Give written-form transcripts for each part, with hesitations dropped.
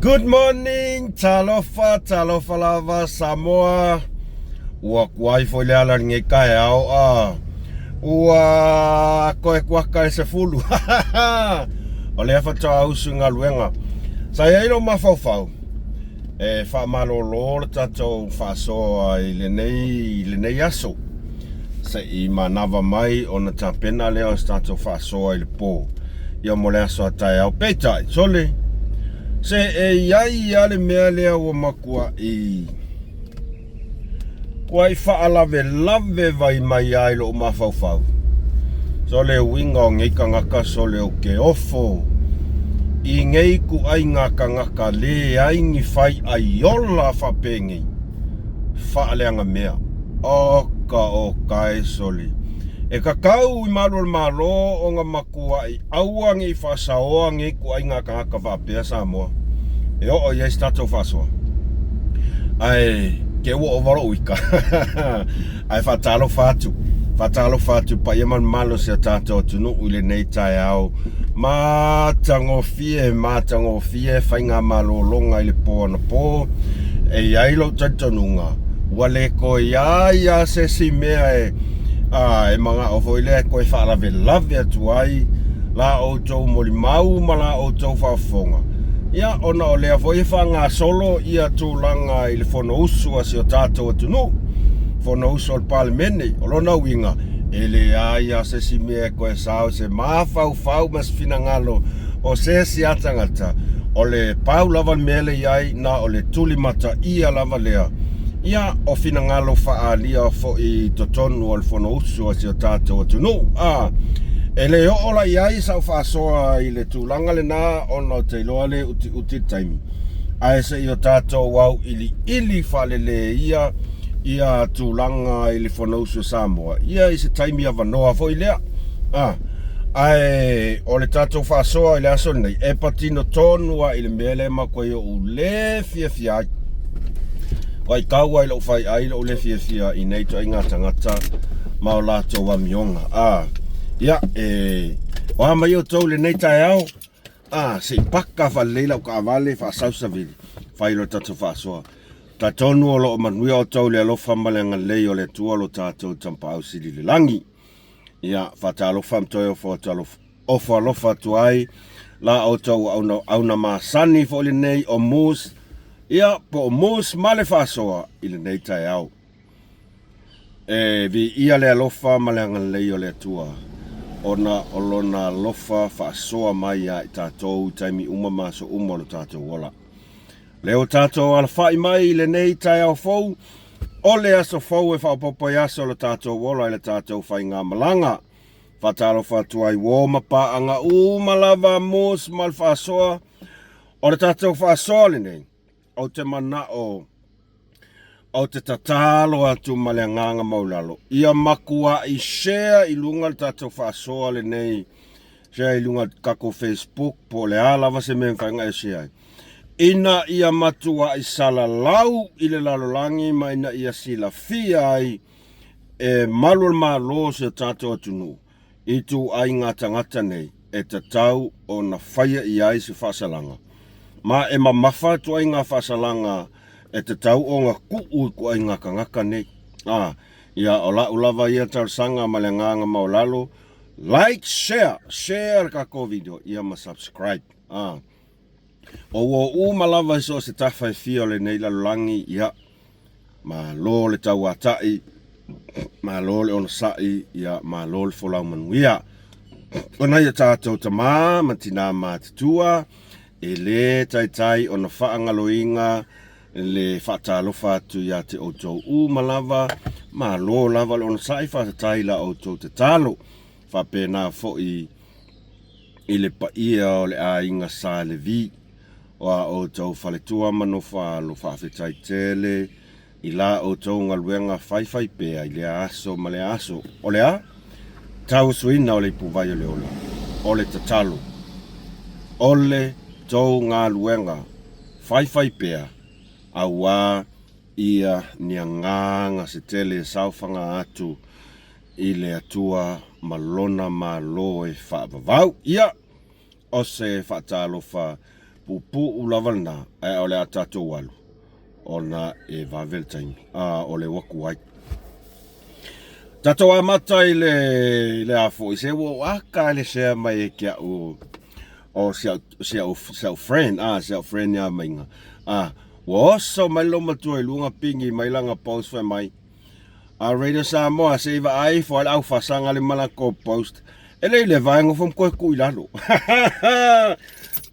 Good morning, talofa, talofa lava Samoa. Ua kuai foi le ala lenei taeao a. Ua koe kuaka e se fulu. O lea faatoa usu i galuega. Sa i ai lou mafaufau e faamalolo le tatou faasoa i lenei, lenei aso. Se i manava mai ona tapena lea o se tatou faasoa i le po ia mo le aso a taeao. Peitai, sole, se e i ai lava le mea lea ua matuai tuai faalavelave vai mai ai lou mafaufau. Sole uiga o nei tagata sole ou te ofo i nei ituaiga tagata leai ni faiaiola faapenei. Faaleagamea. Oka oka e sole. E tatau i malu o le Malo ona matuai aua ne i faasaoa nei ituaiga tagata faapea Samoa e oo i ai se tatou faasoa. Ae te ua ova lou ika. Ae faatalofa atu, faatalofa atu i paia ma le mamalu o si o tatou atunuu i lenei taeao matagofie, matagofie faigamalologa i le po anapo. E i ai lou talitonuga, ua le toe i ai lava se isi mea e, a, e manao foi lea e toe faalavelave atu ai la outou molimau ma la outou faafofoga. Ia, ona o lea foi e faagasolo ia tulaga i le Fonousu a si o tatou atunuu, Fonousu a le Palemene. O lona uiga, e leai lava se isi mea e toe sao se mafaufau ma se finagalo o se isi lava tagata, o le pau lava le mea lea e i ai, na o le tulimataia lava lea, ia, o finagalo faaalia foi i totonu o le Fonousu a si o tatou atunuu. A, e le oo la i ai sau faasoa i le tulaga lena ona ou te iloa le utiuti le taimi, ae se i o tatou auiliili faaleleia ia tulaga i le Fonousu a Samoa, ia i se taimi avanoa foi lea. A, ae o le tatou faasoa i le aso lenei, e patino tonu lava i le mea lea e matuai ou le fiafia ai. Vaitau ai lou faiai lou le fiafia i nei ituaiga tagata ma o latou amioga. A, ia, e, o a mai outou i lenei taeao? A, se i paka faalelei lau taavale faasau savili, fai loa le tatou faasoa. Talitonu o lo o manuia outou i le alofa ma le agalelei o le Atua lo tatou Tapaau Sili i le lagi. Ia, faatalofa ma toe ofo atu alofa, ofo alofa atu ai la outou auna, auna masani foi lenei o Moose, ia, po o Moose ma le faasoa i lenei taeao. E viia le alofa ma le agalelei o le Atua, ona o Lona alofa faasoa mai ia i tatou i taimi uma ma aso uma o lo tatou ola. Lea ua tatou alafai mai i lenei taeao fou, o le aso fou e faaopoopo ai aso o lo tatou ola i le tatou faigamalaga. Faatalofa atu ai uo ma paaga uma lava Moose ma le faasoa. O le tatou faasoa lenei, ou te manao ou te tatalo atu ma le agaga maulalo, ia matuai share i luga le tatou faasoa lenei, share i luga o tatou Facebook po o le a lava se mea e mafai ona e share ai, ina ia matuai salalau i le lalolagi ma ina ia silafia ai e malu o le Malo o si o tatou atunuu i ituaiga tagata nei e tatau ona faia i ai se faasalaga, ma e mamafa ituaiga faasalaga e tatau ona tuu i ituaiga tagata nei. A, ia, o la'u lava ia talosaga ma le agaga maualalo, like, share, share le tatou video, ia ma subscribe. A, o ua uma lava i so o se tafa e fia o lenei lalolagi, ia, Malo le tauatai, malo le onosai, ia malo le folau manuia. O nai o tatou tamā ma tinā matutua, e lē taitai ona faagaloina le faatalofa atu iā te outou uma lava, malo lava le onosai, faafetai i la outou tatalo. Faapena foi i le paia o le aiga Sa Levi. O a outou faletua ma nofoaalo, faafetai tele i la outou galuega faifaipea i lea aso ma lea aso. O le a? Tauasuina o le ipuvai o le ola. O le tatalo. O le tou galuega faifaipea, auā ia ni agaga se tele e saofaga atu i le Atua ma Lona Malo e faavavau. Ia! O se faatalofa. Puupuu lava lena, ae o le a tatou alu ona e vave le taimi, a o le ua ai. Tatou amata i le, le a foi, se ua ou aka le sea mai e ke au o si au, si au, si au friend, a, si au friend ia mainga. A, ua oso mai lo matua i luga pingi mai langa post fai mai. A Radio Samoa se i vaai ifo a le aufasaga le malako post. E le i le vaega fo koe ku i lalo.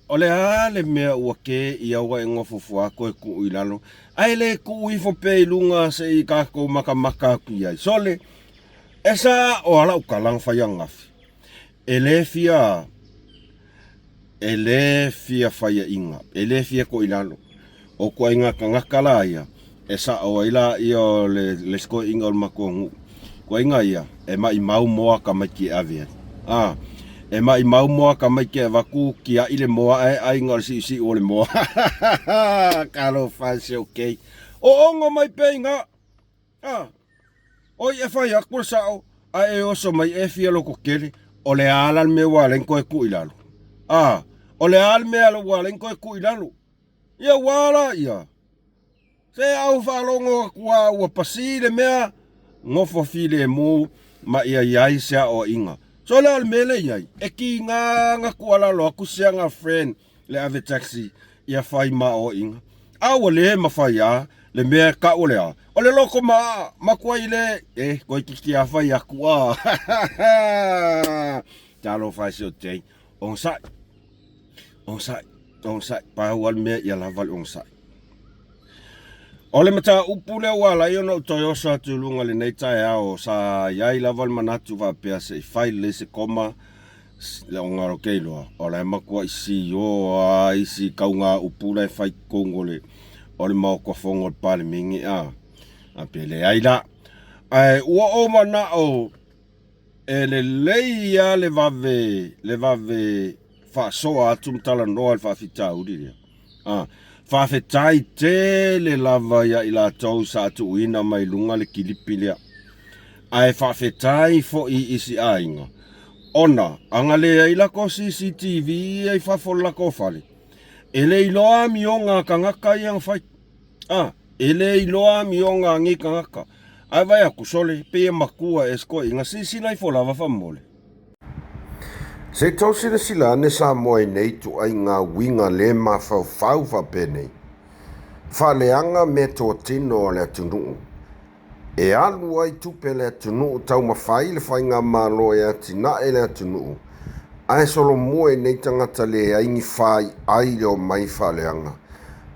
O le a le mea ua ke ia ua e ngofo fua koe ku i lalo. Ae le ku ifo pe i luga se i kākou makamaka aku i ai. Sole, e sa o ala ukalang fai angafi. E le fia E le fia faiaʻiga, e le fia koʻi lalo. ʻO kuaiga kanaka la ia, e saʻo ai la ia o le, le isi koeʻiga o le makou nuʻu. Kuaiga ia, e maʻimau moa tamaiti e ave ai. A, e maʻimau moa tamaiti e avatu kiaʻi le moa ae ʻai na o le siʻusiʻu o le moa. Talofa e se okay. O ogo mai pea ina. A, oi e fai aku le sao, a e oso mai e fia loko kele, o le a la le mea ua ala koe ku i lalo. A, o le a le mea ua ala koe ku i lalo. Ia ua ala ia. Se au faalogo aku a ua pasi le mea, ngofo filemu ma ia iai se aoaiga. So le o le mea le iai, e ki ngā nga ku ala lo aku sia nga friend le ave taxi ia fai ma aoaiga. A ua le mafai a le mea e kau o le a. O le loko ma makua i le, e, koe kiki a fai aku a. Talofa e se o te, onosai, onosai, onosai, pau a le mea ia lava le onosai. O le mataupu lea ua ala ai ona ou toe oso atu i luga i lenei taeao, sa i ai lava le manatu faapea se i fai lelei se koma, le ona o ke iloa, o la e matuai sio a isi kauga upu la e fai totonu o le o le Maota Fono o le Palemene a, a pe leai la. Ae ua ou manao E lelei lava le vave, le vave faasoa atu ma talanoa i le faafitauli lea. A, faafetai tele lava ia i latou sa tuuina mai luga le kilipi lea. Ae faafetai foi i isi aiga, ona a na leai lakou CCTV ia i fafo o le lakou fale, e le iloa amioga a tagata ia na fai. A, e le iloa amioga a nei tagata. Ae vaai atu, sole, pei e matua e se toeaina, silasila ifo lava faamolemole. Se i tau silasila ane Samoa i nei ituaiga uiga le mafaufau faapenei, faaleaga meatotino a le atunuu. E alu ai tupe a le atunuu taumafai le faigamalo e atinae le atunuu, ae solomua i nei tagata leai ni faiai le omai faaleaga.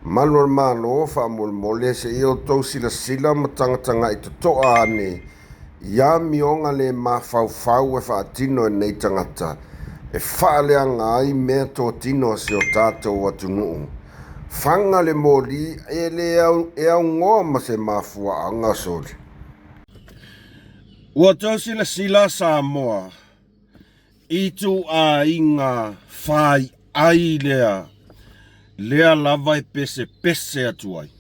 Malu o le Malo, faamolemole se i outou silasila ma tagatagai totoa ane i amioga le mafaufau e faatino e nei tagata e faaleaga ai meatotino a si o tatou atunuu. Faga le moli e le e aunoa ma se mafuaaga soli. Ua tou silasila Samoa i ituaiga faiai lea, lea lava e pesepese atu ai.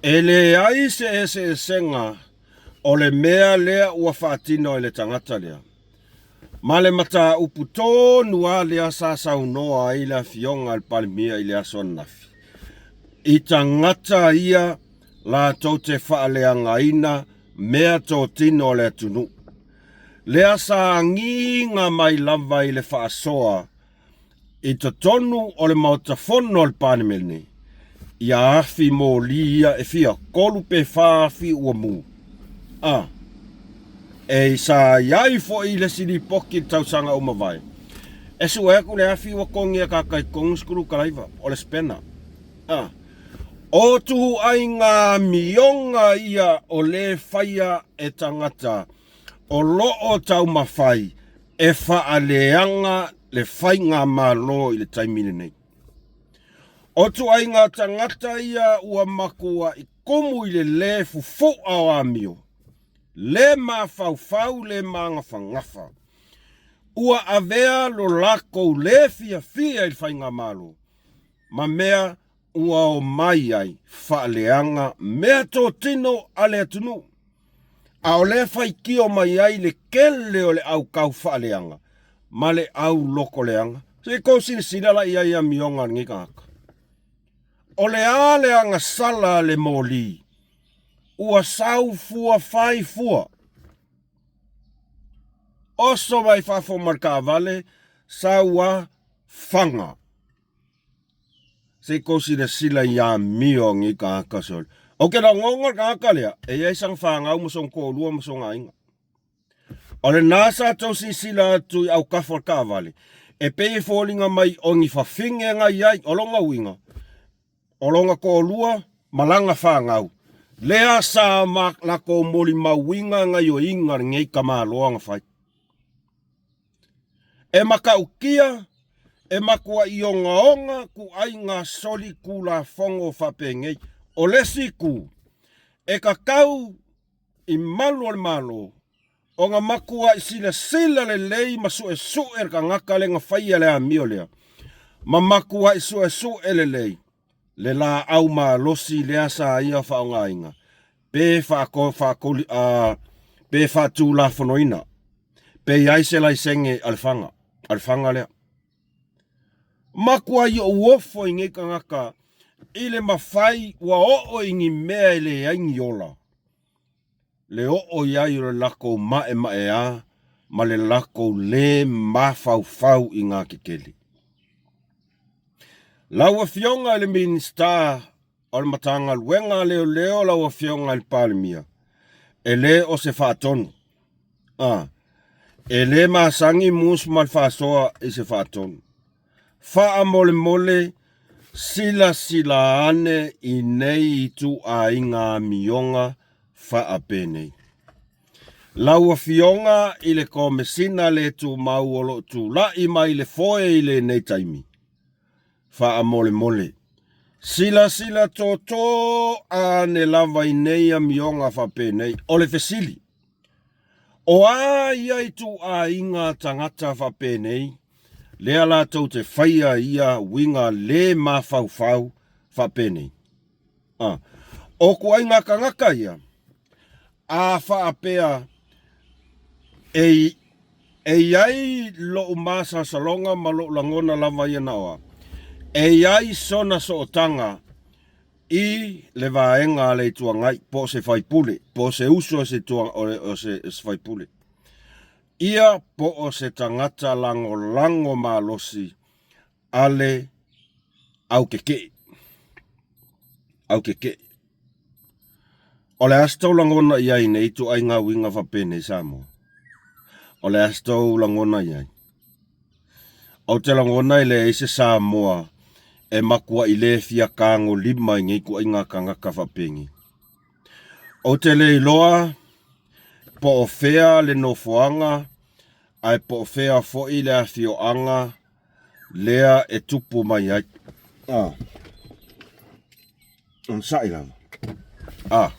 E leai se eseesega o le mea lea ua faatino e le tagata lea. Ma le mataupu tonu lava lea sa saunoa ai le Afioga i le Palemia i le aso ananafi, i tagata ia latou te faaleagaina meatotino a le atunuu. Lea sa agiga mai lava i le faasoa i totonu o le Maota Fono a le Palemene, ia afi moli ia e fia, 3 pe 4 afi ua mu. A, e sa i ai foi le isi lipoti i le tausaga ua mavae, e sue atu le afi ua togi e ka taitonu sikulukalaiva, o le spanner. A, o tuuaiga amioga ia o le faia e tagata o lo o taumafai e faaleaga le faigamalo i le taimi lenei. O ituaiga tagata ia ua matuai kumu i le lē fufu'a o amio, lē mafaufau, lē magafagafa. Ua avea lo lakou lē fiafia i le faigamalo ma mea ua omai ai faaleaga meatotino a le atunuu, a o lea faitio mai ai le tele o le au tau faaleaga ma le au lokoleaga. Se i kou silasila la i ai i amioga a lenei tagata. O le a le agasala a le moli? Ua sau fua fai fua. Oso mai fafo ma le taavale, sau a faga. Se i kou silasila i amio a lenei tagata sole. Ou te lagona le tagata lea, e i ai sana fanau ma sona toalua ma sona aiga. O lena sa tou silasila atu i autafa o le taavale, e pei e foliga mai o ni fafine na i ai. O lona uiga, o lona toalua ma lana fanau, lea sa latou molimauina gaioiga a lenei tamaloa na fai. E matautia, e matuai ogaoga ituaiga solitulafono faapenei. O le isi itu, e tatau i malu o le Malo ona matuai silasila lelei ma suesue le tagata lea na faia le amio lea, ma matuai suesue lelei le laau malosi lea sa ia faaaogaina pe pe faatulafonoina, pe i ai se laisene a le faga, a le faga lea. Matuai ou ofo i nei tagata i le mafai ua oo i ni mea e leai ni ola, le oo i ai o le latou maemaea ma le latou le mafaufau i gā tetele. Lau Afioga i le Minisita o le Matagaluega a Leoleo lau Afioga i le Palemia, e le o se faatonu. A, e le masani mus ma le faasoa i se faatonu. Faamolemole, silasila ane i nei ituaiga amioga faapenei. Lau Afioga i le Komesina le Tumau o lo o tulai mai le foe i lenei taimi, faamolemole, silasila toto ane lava i nei amioga faapenei. O le fesili, o a ia ituaiga tagata faapenei lea latou te faia ia uiga le mafaufau faapenei? A, o ituaiga tagata ia, a faapea e e i ai lo'u masalosaloga ma lo'u lagona lava ia na o au, e i ai sona sootaga i le vaega a le Itu Agai, po o se faipule, po o se uso o se, o se, o se faipule ia, po o se tagata lagolago malosi a le aukekee. Aukekee. O le a se tou lagona i ai nei ituaiga uiga faapenei Samoa? O le a se tou lagona i ai? Ou te lagona e leai se Samoa e matuai le fia tagolima i nei ituaiga tagata faapenei. Ou te le iloa po o fea le nofoaga ae po o fea foi le afioaga lea e tupu mai ai. Ah. Onosai lava. Ah.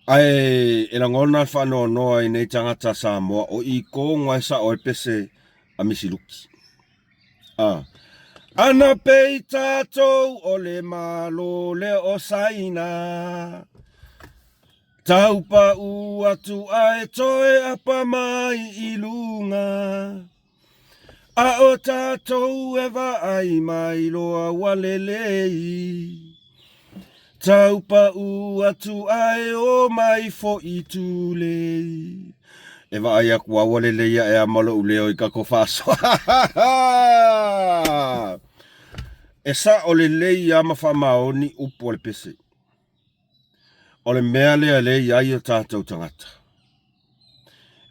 Ae e lagona le faanoanoa i nei tagata Samoa o i ko e sao ai pese a Misiluki. Ah. Ana pei tātou o le malo lea o Saina. Taupaʻu atu ae toe apa mai i luga. A o tātou e vaai mai loa ua lelei. Taupaʻu atu ae o mai foʻi tulei. E vaai aku a ua lelei aʻe a ma loʻu leo i ka faasoa. E saʻo lelei a ma faamaoni upu a le pese. O le mea lea lea i ai o tātou tagata.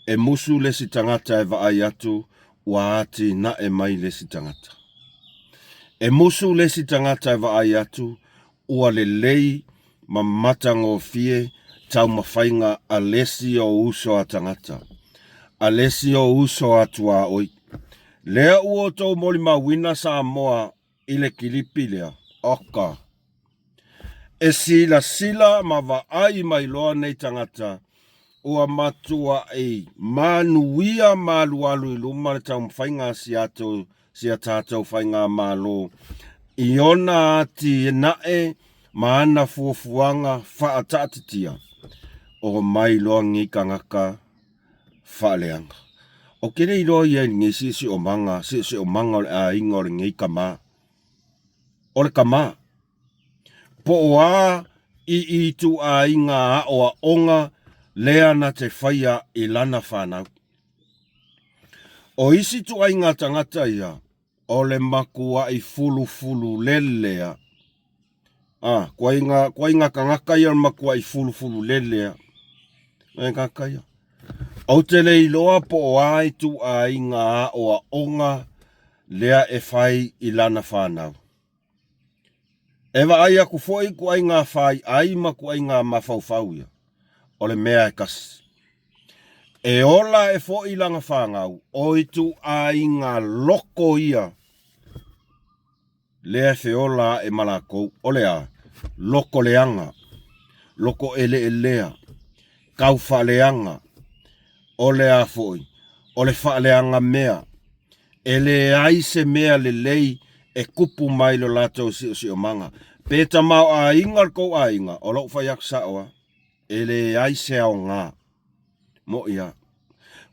E musu le isi tagata e vaai atu ua atinae mai le isi tagata. E musu le isi tagata e vaai atu ua lelei ma matagofie taumafaiga a le isi o uso a tagata, a le isi o uso a tuaoi. Lea ua outou molimauina Samoa i le kilipi lea, oka. E silasila ma vaai mai loa nei tagata ua matuai manuia ma alualu i luma le taumafaiga a si a tatou faigamalo i ona atinae ma ana fuafuaga faataatitia, omai loa nei tagata faaleaga. Ou te le iloa ia i lenei siosiomaga, siosiomaga o le aiga o lenei tama. O le tama. Po o a i ituaiga aoaoga lea na te faia i lana fanau. O isi ituaiga tagata ia, o le matuai fulufulu lele a. A, kuaiga, kuaiga tagata ia o le matuai fulufulu lele a. Kuaiga tagata ia. Ou te le iloa po o a ituaiga aoaoga lea e fai i lana fanau. E vaai atu foi ituaiga faiai ma ituaiga mafaufau ia, o le mea e tasi. E ola ae foi lana fanau, o ituaiga loko ia lea e feola ae ma lakou, o le a? Loko leaga, loko eleelea, taufaaleaga, o le a foi? O le faaleaga mea. E leai se mea lelei e tupu mai lo latou siosiomaga. Pe tamaoaiga le tou aiga, o lou fai atu sao lava, e leai se aoga mo ia.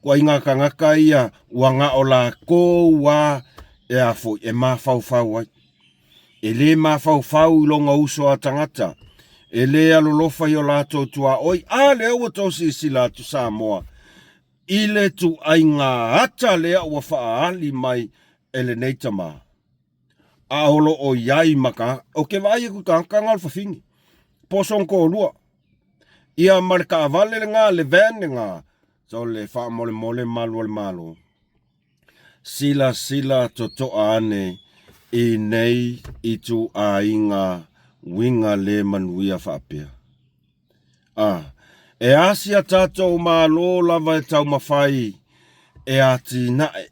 Ituaiga tagata ia ua na o latou lava e a foi, e mafaufau ai. E le mafaufau i lona uso a tagata, e le alolofa i o latou tuaoi. A lea ua tou silasila atu Samoa i le ituaiga ata lea ua faaali mai e lenei tama, a o lo o i ai ma tagata. Ou te vaai atu i tagata na o le fafine, po o sona toalua, ia ma le taavale lena, le van lena, sole faamolemole malu o le Malo, silasila totoa ane i nei ituaiga uiga le manuia faapea. A, e a si a tatou Malo lava e taumafai e atinae,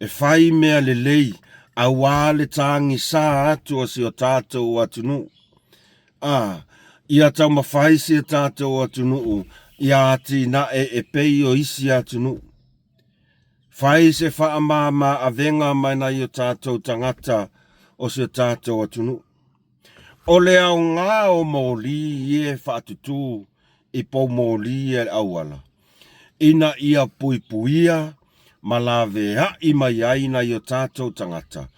e fai mea lelei aua le tagisa atu o si o tatou atunuu. A, ia taumafai si a tatou atunuu ia atinae e pei o isi atunuu. Fai se faamama avega mai nai o tatou tagata o si o tatou atunuu. O le aoga o moli ia e faatutū i poumoli a le auala, ina ia puipuia ma laveai mai ai nai o tatou tagata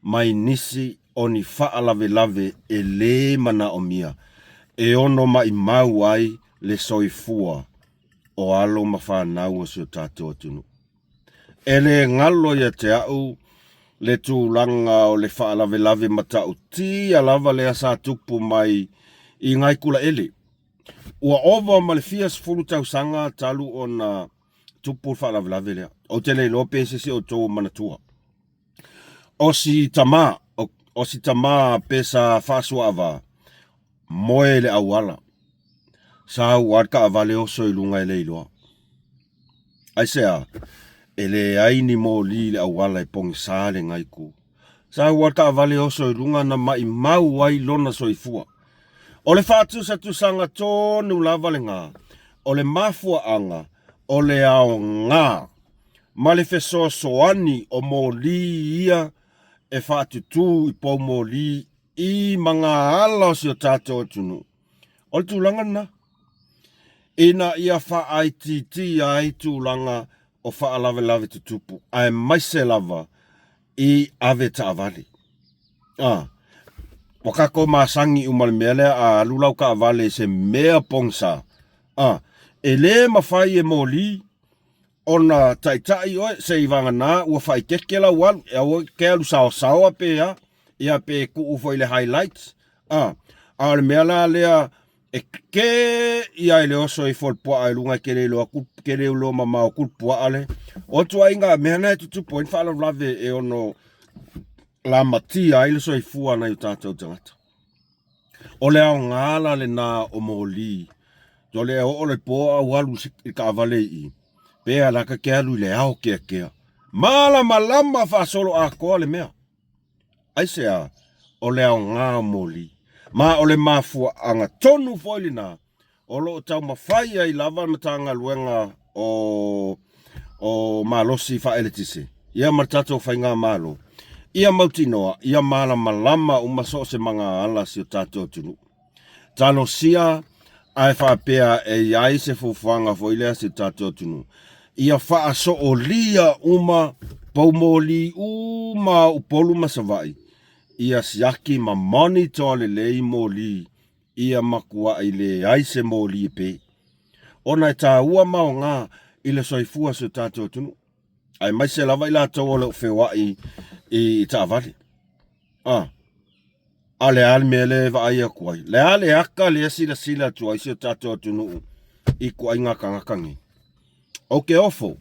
mai nisi o ni faalavelave e lē manaomia e ono maʻimau ai le soifua o alo ma fanau o si o tatou atunuu. E le galo ia te au le tulaga o le faalavelave matautia lava lea sa tupu mai i nai Kulaele. Ua ova ma le fia sefulu tausaga talu ona tupu le faalavelave lea. Ou te le iloa pe se isi o outou o manatua. O si tama, o si tama pe sa faasuaava, moe i le auala. Sa ua le taavale oso i luga e le iloa. Aisea? E leai ni moli i le auala e pogisa le gaiku. Sa ua le taavale oso i luga na maimau ai lona soifua. O le faatusatusaga tonu lava lena o le mafuaaga o le aoga ma le fesoasoani o moli ia e faatutū i poumoli i magaala o si o tatou atunuu. O le tulaga lena, ina ia faaitiitia ai tulaga o faalavelave tutupu, aemaise lava i ave taavale. A, ua tatou masani uma i le mea lea, a alu lau taavale i se mea pogisa, a, e le mafai e moli ona taitai oe seivagana ua faaeteete lau alu, e aua e te alu saosaoa pe a, ia pe tuu foi i le highlights, a, a o le mea la lea e kē ia i le oso ifo o le puaa i luga e te le iloa atu, te le iloa mamao atu le puaa lea. O ituaiga mea na e tutupu ai ni faalavelave e ono lamatia ai le soifua o nai o tatou tagata. O le aoga la lena o moli, o le oo le po a ua alu i le taavale i i, pe a la ta te alu i le ao keakea. Malamalama faasoloatoa le mea. Aisea? O le aoga o moli. Ma o le mafuaaga tonu foi lena o lo o taumafai ai lava le Matagaluega o o Malosi Faaeletise ia ma le tatou Faigamalo ia mautinoa ia malamalama uma so o se magaala si o tatou atunuu. Talosia ae faapea e i ai se fuafuaga foi lea a si o tatou atunuu. Ia faasoolia uma poumoli uma o Upolu ma Savaii, ia siaki ma monitor lelei moli ia matuai leai se moli e pe, ona e taua ma aoga i le soifua o si o tatou atunuu, aemaise lava i latou o lo o feoai i taavale. A o le a le mea lea e vaai atu ai? Le a le aka lea e silasila atu ai si o tatou atunuu i ituaiga tagata nei? Ou te ofo.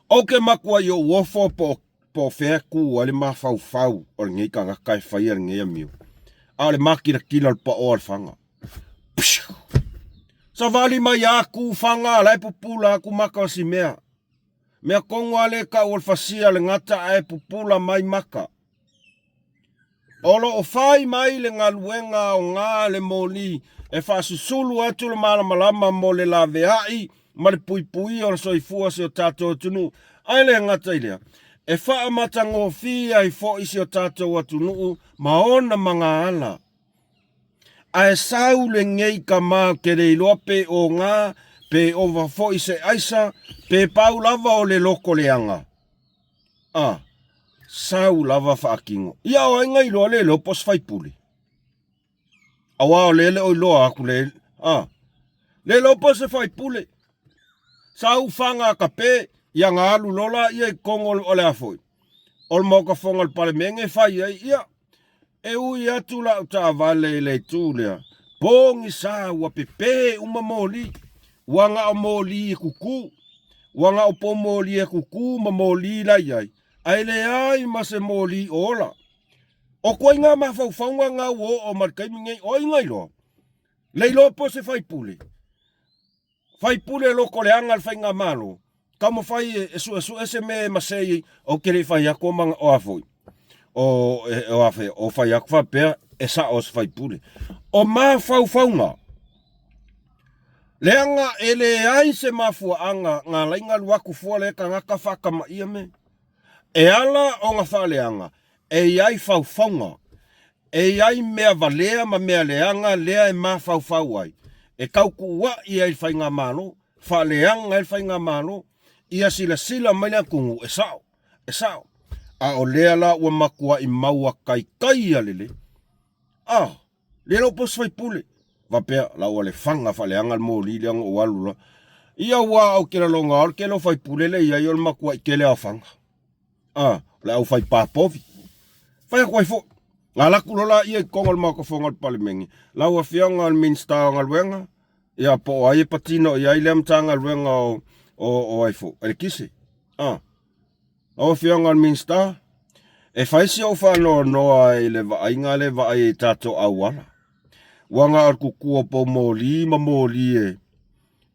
Ou te matuai ou ofo po o fea e tu ai le mafaufau o lenei tagata e faia lenei amio. A o le makilatila o le paoa o le faga. Savali mai atu faga, la e pupula atu maka o si mea. Mea tonu lava lea e tau o le fasia o le gata ae pupula mai maka. O lo o fai mai le galuega aoga a le moli e faasusulu atu le malamalama mo le laveai ma le puipuia o le soifua o si o tatou atunuu. Ae le gata i lea, e faamatagofie ai foi si o tatou atunuu ma ona magaala. Ae sau lenei tama ou te le iloa pe oga, pe ova foi se aisa, pe pau lava o le loto leaga. A, sau lava faatino. Ia o ai na iloa le iloa po o se faipule? Aua o lea le o iloa atu le, a, le iloa po o se faipule. Sau faga kape, ia na alu loa laia i totonu o le a foi, o le Maota Fono a le Palemene fai ai, ia, E ui atu lau taavale i le itu lea, pogisa ua pepe uma moli, ua na o moli e kuku, ua na o poumoli e kuku ma moli la i ai, ae leai ma se moli o ola. O ituaiga mafaufauga na ua oo mai le taimi nei, o ai na iloa? Le iloa po o se faipule. Faipule loto leaga le faigamalo, taumafai e suesue se mea e masei, ou te le i fai atu o mana, o a foi, o, o a foi, o fai atu faapea e sao se faipule. O mafaufauga, leaga e leai se mafuaaga na alai na alu atu fua lea tagata faatamaia mea. E ala ona faaleaga, e i ai faufauga, E i ai mea valea ma mea leaga lea e mafaufau ai, e tautuua'i ai le faigamalo, faaleaga ai le faigamalo, ia silasila mai le atunuu e sa'o, e sa'o. A o lea la ua matua'i maua taitaia lelei. A, lea lou posi faipule, faapea, la ua lefaga faaleaga le moli lea na ou alu loa. Ia aua ou te lagona o le tele o faipule lea e i ai o le matua'i tele lava o faga. A, o le aufai papovi. Fai atu ai foi. Na alu atu loa laia i totonu o le Maota Fono a le Palemene, lau Afioga i le Minisita o Galuega, ia po o ai e patino i ai lea Matagaluega o, o, o ai foi, Eletise. A, lau Afioga i le Minisita, e fai si ou faanoanoa i le vaaiga lea e vaai ai i tatou auala. Ua na o le tutu o poumoli ma moli e,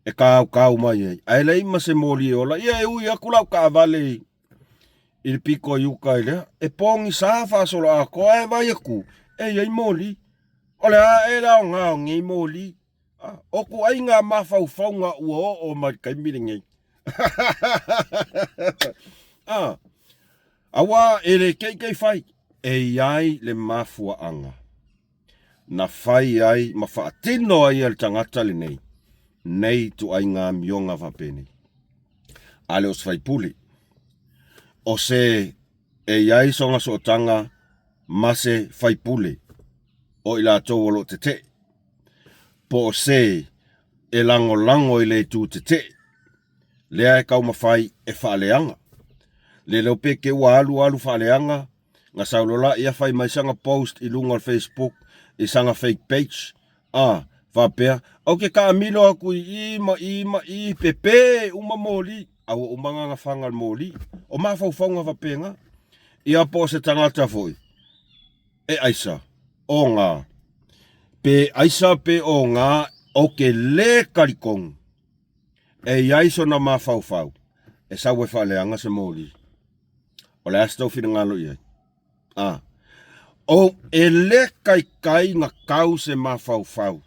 e kaukau mai ai, ae leai ma se moli e ola. Ia e ui atu lau taavale i, i le pito i uka i lea, e pogisa faasoloatoa ae vaai atu, e i ai moli. O le a ea le aoga o nei moli? O ituaiga mafaufauga ua oo mai i le taimi lenei. Aua e le teitei fai, e i ai le mafuaaga na fai ai ma faatino ai e le tagata lenei nei ituaiga amioga faapenei. A le o se faipule, o se e i ai sona sootaga ma se faipule o i latou o lo o tetee, po o se e lagolago i le itu tetee, lea e taumafai e faaleaga. Le iloa pe te ua alu alu faaleaga, na sau loa laia fai mai sana post i luga o le Facebook i sana fake page, a, faapea, ou te taamilo atu i i ma i ma i, pepe uma moli, a ua uma ona faga le moli. O mafaufauga faapena. Ia po o se tagata foi e aisa, oga, pe aisa pe oga, ou te le talitonu e i ai sona mafaufau e sau e faaleaga se moli. O le a se tou finagalo i ai? A, o, e le taitai na kau se mafaufau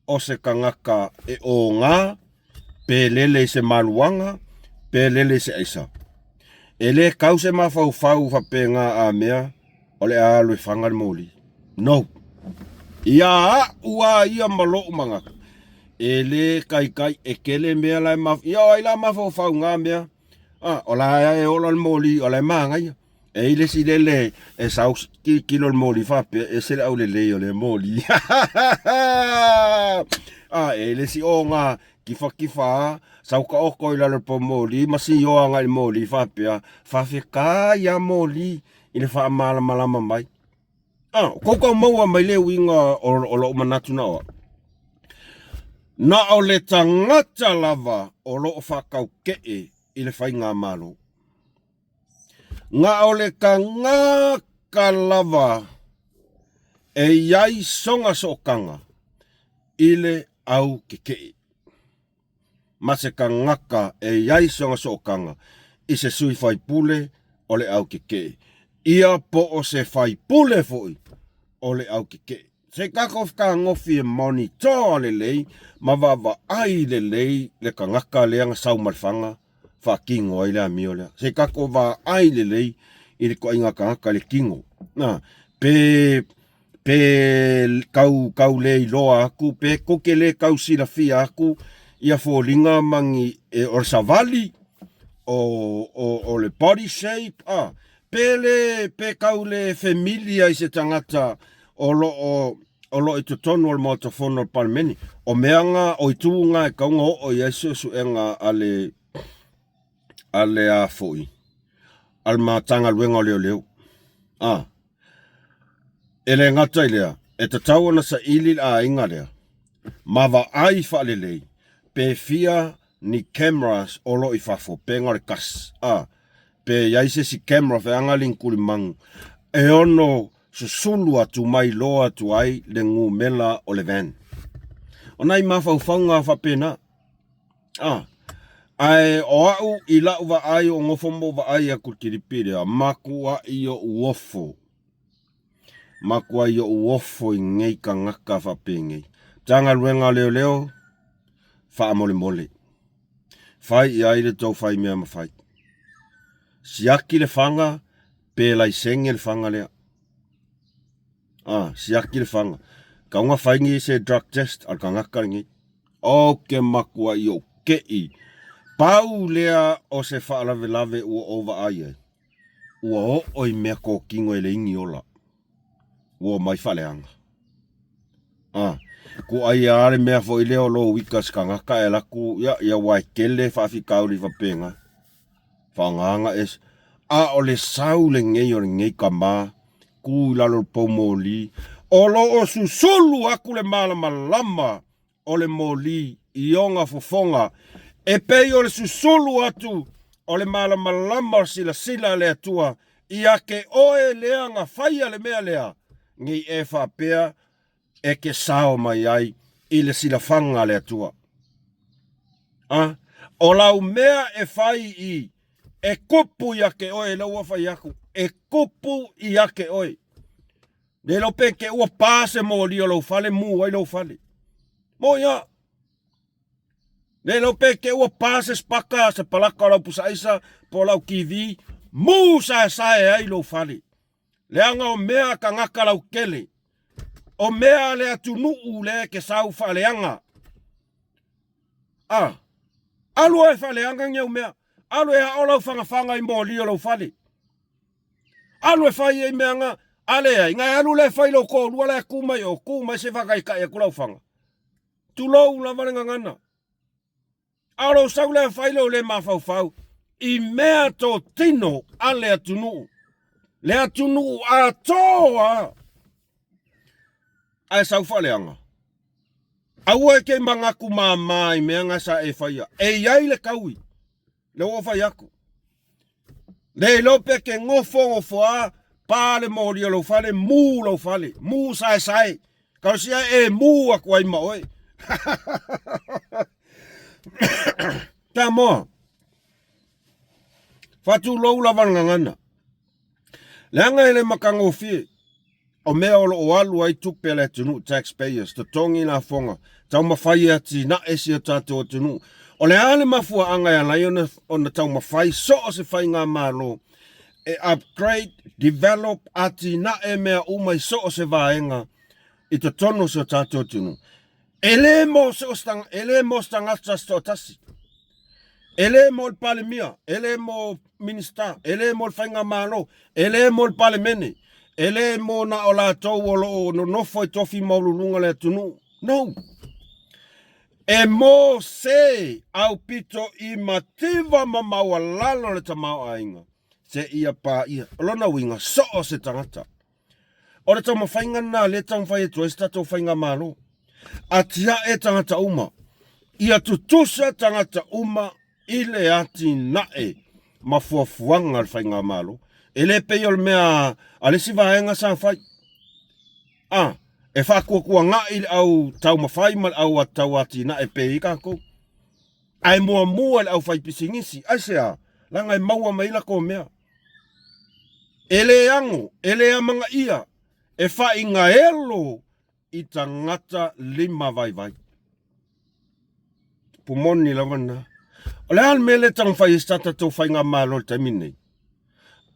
o se tagata e oga pe lele i se maluaga pe lele i se aisa. E le kau se mafaufau faapena a mea o le a alu e faga le moli. No. Ia a'u a ia ma lo'u manatu. E le taitai, e tele mea la e maf... Ia o ai la mafaufau i na mea? A, o la e ola le moli, o la e manaia. E i ai le isi lele e sau tilotilo i le moli faapea, e ese le aulelei o lea moli. A, e i ai le isi oga kifatifa a, sau taoto i lalo o le poumoli ma sioa agai i le moli faapea, faafetai a moli i le faamalamalama mai. A, o kou tau maua mai le uiga o lou manatu na o au. Na o le tagata lava o lo o faataukee i le faigamalo. Na o le tagata lava e i ai sona sootaga i le au kekee, ma se tagata e i ai sona sootaga i se sui faipule o le au kekee, ia po o se faipule foi o le au kekee. Se i tatou fetagofi e monitor lelei ma vaavaai lelei le tagata lea na sau ma le faga faatino ai le amio lea. Se i tatou vaai lelei i le ituaiga tagata i le tino. Na, pe pe tau tau le iloa atu, pe tou te le tau silafia atu ia foliga ma ni e, o le savali, o, o, o le body shape, a, pe le pe tau le familiar i se tagata o lo o o lo o i totonu o le Maota Fono o le Palemene. O mea na, o itu na e tatau ona oo i ai suesuega a le a le a foi a le Matagaluega o Leoleo. A, e le gata i lea, e tatau ona saili le aiga lea ma vaai faalelei pe fia ni cameras o lo o i fafo, pe na o le tasi, a, pe i ai se isi camera feaga linkulimanu e ono susulu atu ma iloa atu ai le numela o le van. O nai mafaufauga faapena. A, ae o au i lau vaai o nofo ma ou vaai atu i le kilipi lea, matuai ou ofo. Matuai ou ofo i nei tagata faapenei. Matagaluega o Leoleo, faamolemole. Fai i ai le tou fai mea ma fai. Siaki le faga, pe laisene le faga lea. Ah, siaki le faga. Tau na fai ni se drug test a le tagata lenei. Ou te matuai ou keʻi. Pau lea o se faalavelave ua ou vaai ai, ua oo i mea totino e leai ni ola. Ua omai faaleaga. Ah, kuai a le mea foi lea o lou ika se tagata e alu atu, ia, ia ua e tele faafitauli faapena. Faagaga e A o le sau lenei o lenei tama, tu i lalo o le poumoli, o lo o susulu atu le malamalama o le moli i ona fofoga, e pei o le susulu atu o le malamalama o le silasila a le Atua ia te oe lea na faia le mea lea, nei e faapea e te sao mai ai i le silafaga a le Atua. A, o lau mea e fai i, e kupu ia te oe, lea ua fai atu, e kupu ia te oe. Le iloa pe te ua pa se moli o lou fale, mu ai lou fale. Mo ia. Le iloa pe te ua pa se spaka, se palaka o lau pusaaisa, po o lau TV, mu saesae ai lou fale. Leaga o mea a tagata lautele, o mea a le atunuu lea e te sau faaleaga. A, alu oe e faaleaga ni au mea, alu e ao lau fagafaga i moli o lou fale. Alu e fai ai mea na, a leai, na e alu lea e fai lou toalua la e tu mai o, tu mai se faataitai atu lau faga. Tulou lava le gagana. A o lou sau lea fai lou le mafaufau i mea totino a le atunuu, le atunuu atoa ae sau faaleaga. Aua e te manatu māmā i mea na sa e faia. E i ai le taui, lea ua ou fai atu. Le iloa pe te nofo nofo a, pa le moli o lou fale, mu lou fale, mu saesae. Talosia e mu atu ai ma oe. Samoa, faatulou lava le gagana. Leaga e le matagofie. O mea o lo o alu ai tupe a le atunuu, taxpayers, totogi lafoga, taumafai e atinae si o tatou atunuu. O le a le mafuaaga e ala ai ona, ona taumafai so o se faigamalo e upgrade, develop, atinae mea uma i so o se vaega i totonu o si o tatou atunuu? E le mo se e le mo se tagata se toatasi. E le mo le Palemia, e le mo Minista, e le mo le Faigamalo, e le mo le Palemene, e le mo na o latou o lo o nonofo i tofi maualuluga o le atunuu. No. E mo se aupito i mativa ma maualalo le tamaoaiga seia paia. O lona uiga, so o se tagata. O le taumafaiga lena lea e taumafai atu ai se tatou faigamalo. Atiae tagata uma. Ia tutusa tagata uma i le atinae ma fuafuaga a le faigamalo. E le pei o le mea a le isi vaega sa fai. A, e faatuatuanai le au taumafai ma le au tau atinae pei ai tatou. Ae muamua i le aufaipisinisi. Aisea? Leaga e maua mai ai latou mea. E le ano, e le amanaia, e faaigaelo i tagata lima vaivai. Upu moni lava lena. O le a le mea lea e taumafai ai se tatou faigamalo i le taimi lenei?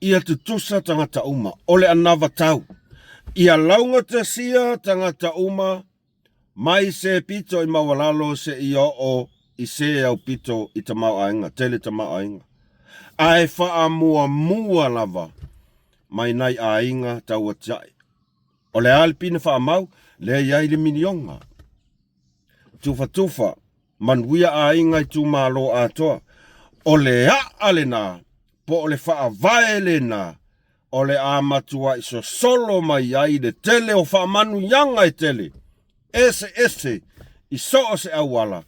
Ia tutusa tagata uma, o le anavatau. Ia laugatasia tagata uma Mai se pito i maualalo seia oo i se aupito i tamaoaiga, tele tamaoaiga, ae faamuamua lava mai nai aiga tauatiae. O le a le pine faamau? Lea e i ai le miliona. Tufatufa, manuia aiga itumalo atoa. O le a'a lena, po o le faavae lena o le a matuai sosolo mai ai le tele o faamanuiaga e tele eseese i so o se auala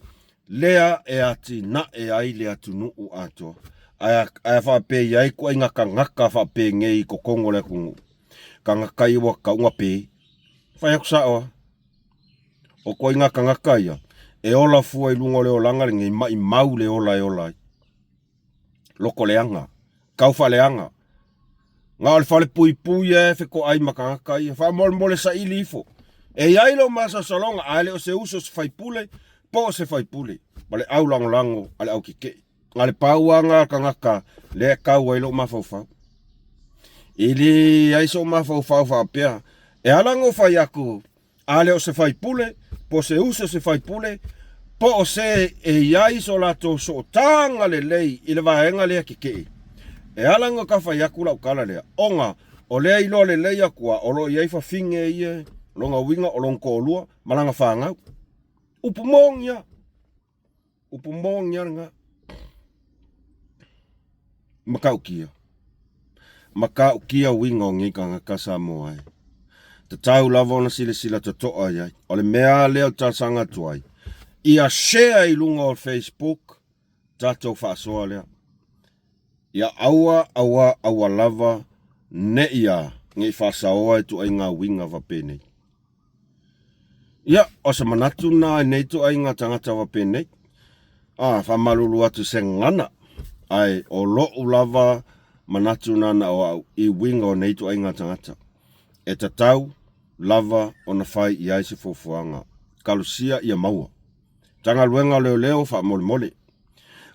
lea e atinae ai le atunuu atoa. Ae, ae faapea i ai ituaiga tagata faapenei i totonu o le atunuu, tagata ia ua tatau ona pe. Fai atu sao lava. O ituaiga tagata ia, e ola fua i luga o le olaga lenei, maimau le ola e ola ai. Loko leaga, tau faaleaga. Na o le fale puipui e fetoai ma tagata ia. Faamolemole saili ifo. E i ai lou masalosaloga, a le o se uso se faipule, po o se faipule, ma le au lagolago a le au tetee. Na o le pau lava lena o le tagata lea e tau ai lou mafaufau. E leai sou mafaufau faapea, e ala ona ou fai atu, A le o se faipule, po o se uso se faipule, po o se e i ai so latou sootaga lelei i le vaega lea tetee. E ala ona ka fai atu lau tala lea, ona o lea iloa lelei atu a o lo o i ai fafine ia, lona uiga o lona toalua ma lana fanau. Upu moni a. Upu moni lava lena. Matautia. Matautia uiga o nei tagata Samoa e. Tatau lava ona silasila totoa i ai. O le mea lea o talosaga atu ai, ia share i luga o Facebook tatou faasoa lea. Ia aua, aua, aua lava ne i a, ne i faasaoa ituaiga uiga faapenei. Ia, o se manatu lena i nei ituaiga tagata faapenei. A, faamalulu atu i se gagana, ae o lo'u lava manatu lena na o au i uiga o nei ituaiga tagata. E tatau lava ona fai i ai se fuafuaga. Kalosia ia maua. Matagaluega o Leoleo faamolemole.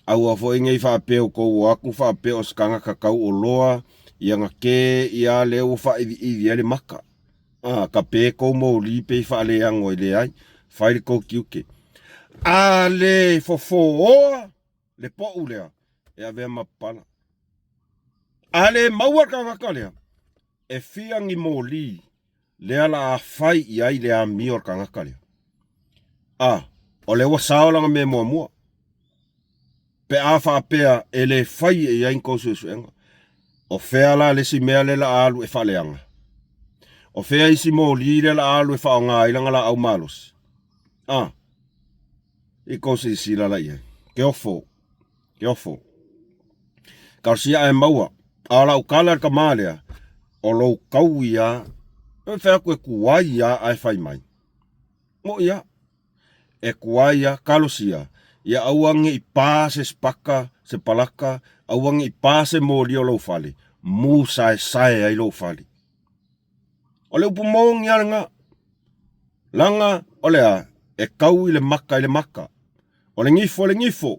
Aua foi nei faapea ua tou o atu faapea o se tagata tauoloa ia na ke ia lea ua faaiviivi ai le maka. A, ka pe kou moli pe i faaleago ai leai, fai le kou tiute. A le fofooa le po'u lea, e avea ma papala. A le maua le tagata lea, e fia ni moli lea la a fai i ai le amio o le tagata lea. A, o lea ua sao lana mea muamua. Pe a faapea e le fai e i ai ni kou suesuega. O fea la le isi mea lea la a alu e faaleaga? O fea isi moli lea la a alu e faaaoga ai lana laau malosi? A, i kou silasila la i ai. Ke ofo, ke ofo. Talosia ae maua. A o lau tala i le tama lea, o lou taui lava, e fai atu e tuai lava ae fai mai. Moʻi lava. E tuai a, talosia, ia aua ne i pa se sipaka, se palaka, aua ne i pa se moli o lou fale, mu saesae ai lou fale. O le upu moni lava lena. Leaga o le a? E tau i le maka i le maka. O le gifo i le gifo.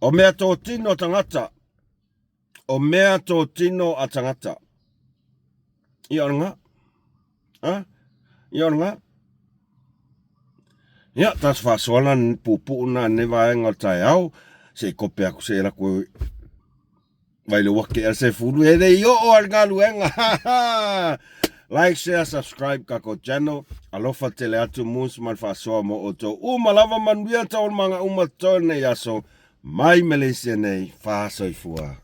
O mea totino a tagata. O mea totino a tagata. Ia o lena. Ha? Ia o lena. Ia, tatou faasoa la puupuu na lenei vaega o le taeao, se i kope atu se i alu atu vai le ua tea le 10, e le i oo lava i le galuega. Like, share, subscribe tatou channel. Alofa tele atu Moose ma le faasoa mo outou uma lava. Manuia taualumaga uma totoe lenei aso mai Malaysia nei. Faasoifua.